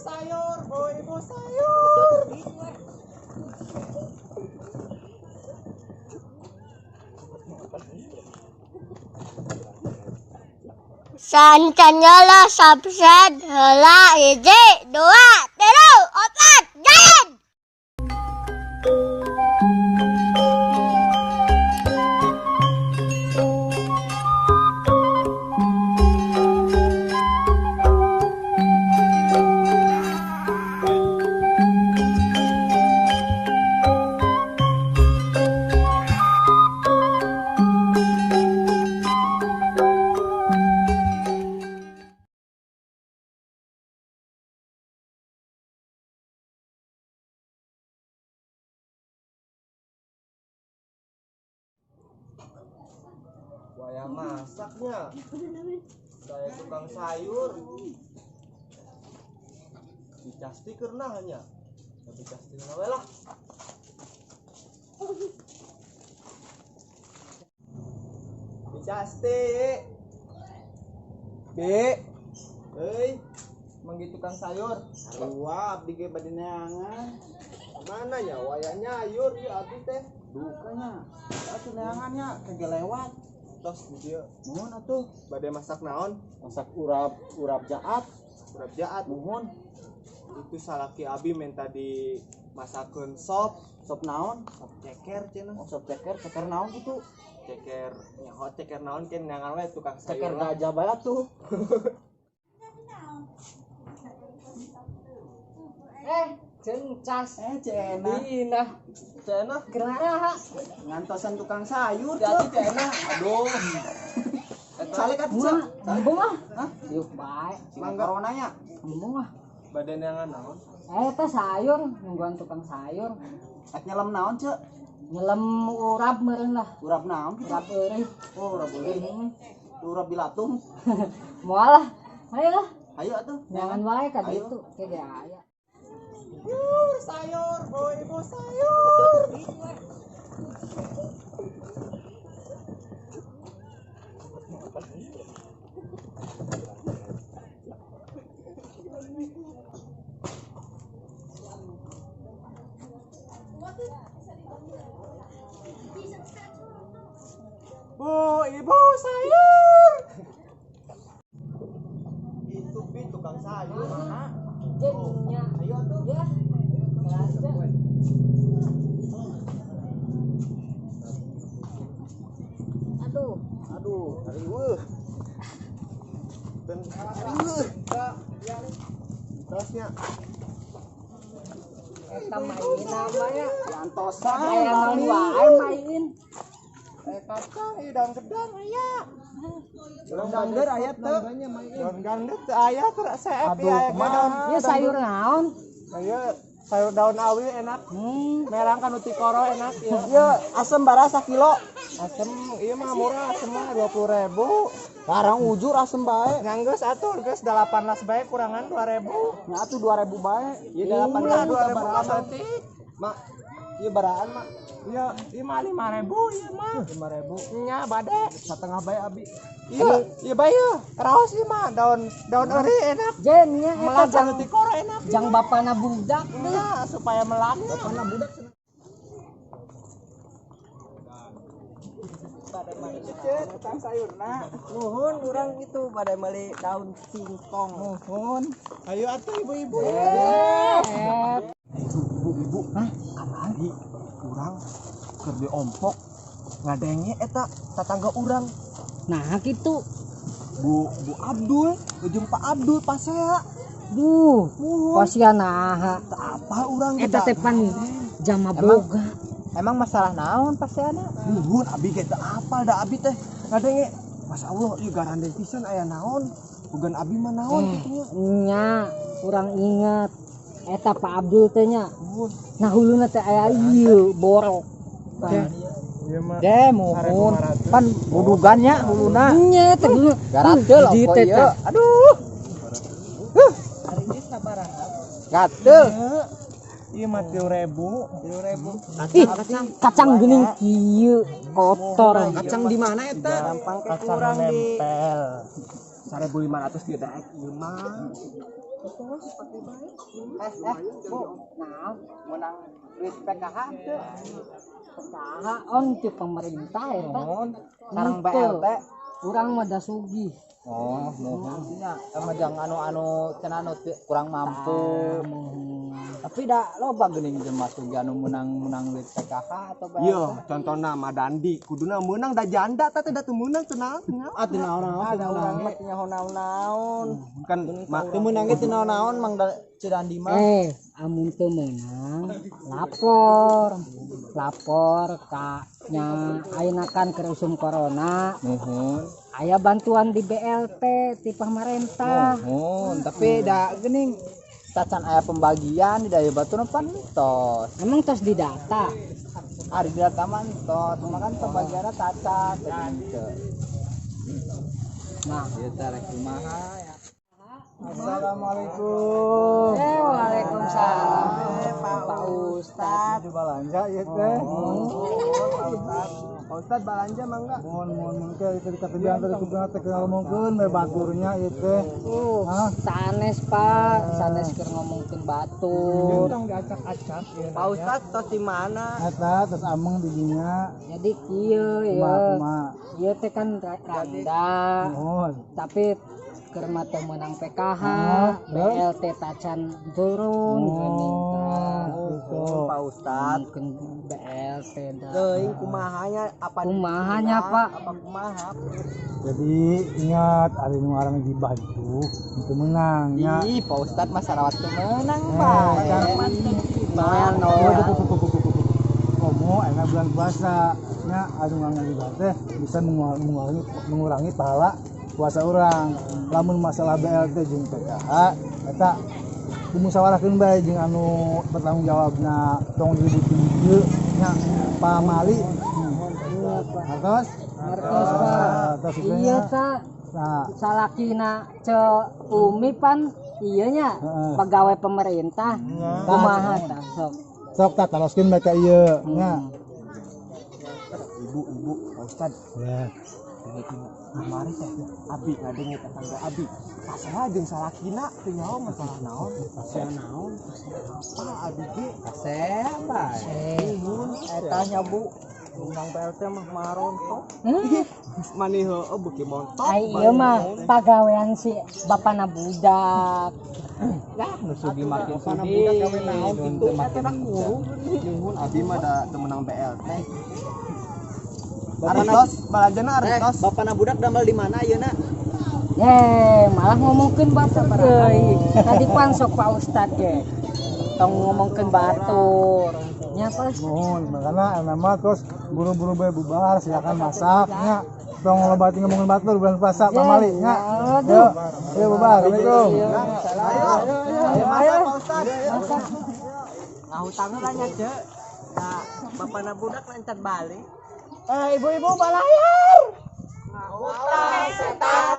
Sayur, bu ibu sayur. Sancanyala subscribe heula hiji dua tilu opat jalan. Wayah masaknya. Saya tukang sayur. Dicasti karena hanya. Tapi casti we lah. Dicasti. B. Hei, manggil tukang sayur. Sarua abdi ge bade neangan. Mana nya wayah nyayur ieu abdi teh. Dukanya. Atuh neangan nya kege lewat. Tos di dieu. Nuhun atuh. Bade masak naon? Masak urap urap jaat. Urap jaat. Nuhun. Itu salaki abi minta di masakeun sop. Sop naon? Sop ceker cenah. Oh, sop ceker, ceker naon kitu? Ceker nyaho ceker naon ken neangan we tukang sayur. Ceker lah. Gajah bae atuh. Cencas. Cenah. Dina. Cenah Geraha. Ngantosan tukang sayur, jadi cek. cenah. Aduh. Salik atuh, Cek. Embung ah. Hah? Yuk bae. Mangga corona nya. Embung ah. Bade neangan naon? Teh sayur, nungguan tukang sayur. Ek nyelem naon, Cek? Nyelem urap meureun lah. Urap naon kitu? Urap eureun. Oh, urap eureun. Urap bilatung. Moal lah. Ayo lah. Ayo atuh. Jangan wae ka Ayo. ditu. Ke ge aya. Sayur, sayur, bu ibu sayur. Bu, ibu sayur. Itu bi tukang sayur. Jadinya. Ayo atuh. Ya. Kelas. Aduh. Aduh, riweuh. Ben riweuh. Terusnya Eta main namanya. Diantosan. Aya naon wae main. Kacang ieu daun gedang aya. Daun gangger aya teu? Daun gangger teu aya keur seep Aduh, ieu aya kumaha? daun. Ieu sayur naon? Ieu sayur daun awi enak. Merang kanu tikoro enak ieu. Ieu asem bara sakilo. Asem ieu mah murah asem mah 20.000. Barang ujur asem bae. Nganggeus atuh geus 18 bae kurangan 2.000. Nya atuh 2000 bae. Ieu 18 2.000 mah saeutik. Mak, ieu baraan, Mak. Ieu ieu mah 5.000 ieu mah. 5000. Nya bade. Satengah bae abi. Ieu ieu bae ieu. Raos ieu mah daun daun eureun enak. Jen nya eta Melak jang kanu tikoro enak. jang bapana budak. Nah, supaya melaknya. Bapana budak cenah. Tukang sayurna. Nuhun urang itu bade meuli daun singkong. Nuhun. Ayo atuh ibu-ibu. Ibu-ibu, hah? Kamari urang keur diompok ngadenge eta tatangga urang Nah, kitu. Bu Bu Abdul, jeung Pak Abdul pasea. Duh, Muhun. pasian naha. Teu apa urang Eta teh pan jama boga. Emang masalah naon paseana? Nuhun abi ge teu apal da abi teh ngadenge. Masya Allah, ieu garandeng pisan aya naon. Bukan abi mah naon kitu nya. Nya, urang inget. Eta Pak Abdul teh nya. Nuhun. Nah, huluna teh aya ieu borok. Ieu mah Deh, muhun. Pan budugan nya huluna. Nya teh dulu. Garateul Di ongko teh ieu. teh. Aduh. Gatel. Ieu mah 3.000. 3.000. Ih, kacang geuning kieu kotor. Kacang di mana eta? Kacang nempel. 1500 dia daek ieu mah. Eh, eh, Bu. Nah, Menang duit PKH teu? PKH on ti pemerintah eta. Mohon sareng Henteu. BLT. Urang mah da sugih. Oh, mohon nya. Sama jangan anu-anu cenah anu kurang mampu. Tapi da loba geuning jelema sugih anu menang-menang duit PKH atau BLT. Yo, contohna Madandi kuduna meunang da janda teh da teu meunang teu naon teu naon. Ah, teu naon-naon, teu urang mah teu nyaho naon-naon. Kan Teu meunang ge teu naon-naon Mang da Cidandi mah. Eh, amun teu meunang lapor. Lapor ka nya ayeuna kan keur usum corona, Nuhun. Aya bantuan di BLT ti pamarentah. Nuhun, tapi da geuning tacan aya pembagian di daya batur pan tos. Emang tos didata. Ari di data mah tos, cuma kan pembagianna tacan teh teu. Nah, Ieu teh rek kumaha ya. Assalamualaikum. Eh, waalaikumsalam. Pak Ustad. Di balanja ieu teh. Pak Ustad balanja mangga. Mohon mohon mohon ke itu dikatakan tadi kudu teh ngomongkeun we baturnya ieu teh. Hah? Sanes Pak, sanes keur ngomongkeun batur. Tong diacak-acak ieu. Pak Ustad tos di mana? Eta terus ameng di dinya. Jadi kieu Kumaha ya. kumaha. Ieu teh kan randa, Mohon. Tapi keur mah teu meunang PKH, Ah, terus? BLT tacan turun geuning tah. Gitu. Pak Ustad. Ngomongkeun BLT dah. Teuing kumahanya apa Kumahanya, Pak? Apa kumaha? Jadi ingat ari nu ngaranna gibah itu menang nya. Ih, Pak Ustad mah sarawat teu meunang, Eh, Pak. kan. Noel Noel. Komo enak bulan puasa nya anu ngaranna gibah teh bisa mengurangi mengurangi pahala puasa orang. Lamun masalah BLT jeung PKH eta dimusyawarahkeun bae jeung anu bertanggung jawabna, tong diributin dieu nya pamali. Artos? Ngertos, Pak. Artos itu Iya nya. ta, Nah, salakina ce Umi pan iya nya Heeh. pegawai pemerintah. Kumaha tah sok. Sok tak taroskeun bae ka ieu nya. Ibu, ibu, Pak Ustad. Ya. Kamari teh abi ngadenge tetangga abi. Pasea jeung salakina teu nyaho masalah naon. Masalah naon? Apa abi ge? Pasea bae. Eta nya Bu, menang BLT mah marontok. Hmm? Mani heueuh beuki montok. Ai ieu mah pagawean si bapana budak. Lah, nu sugih makin Bapana sugih, budak gawe naon nu kitu teu eta makin da kuru. Nuhun abi mah da teu menang BLT. Aritos, balanjana aritos. Bapana budak damel di mana ayeuna? Ye, malah ngomongkeun batur deui. Tadi pan sok Pak Ustad ge. Tong ngomongkeun batur. Nya Pak Ustad. Mohon, makanya nama terus buru-buru bae bubar, silakan masak nya. Tong loba teu ngomongin batur bulan puasa pamali nya. Aduh. Yuk, yuk bubar. Assalamualaikum. Ayo, ayo masak Pak Ustad. Masak. Ngahutang lah nya, Cek. Nah, bapana budak lancar balik. Eh, ibu-ibu balayar. Ngahutang setan.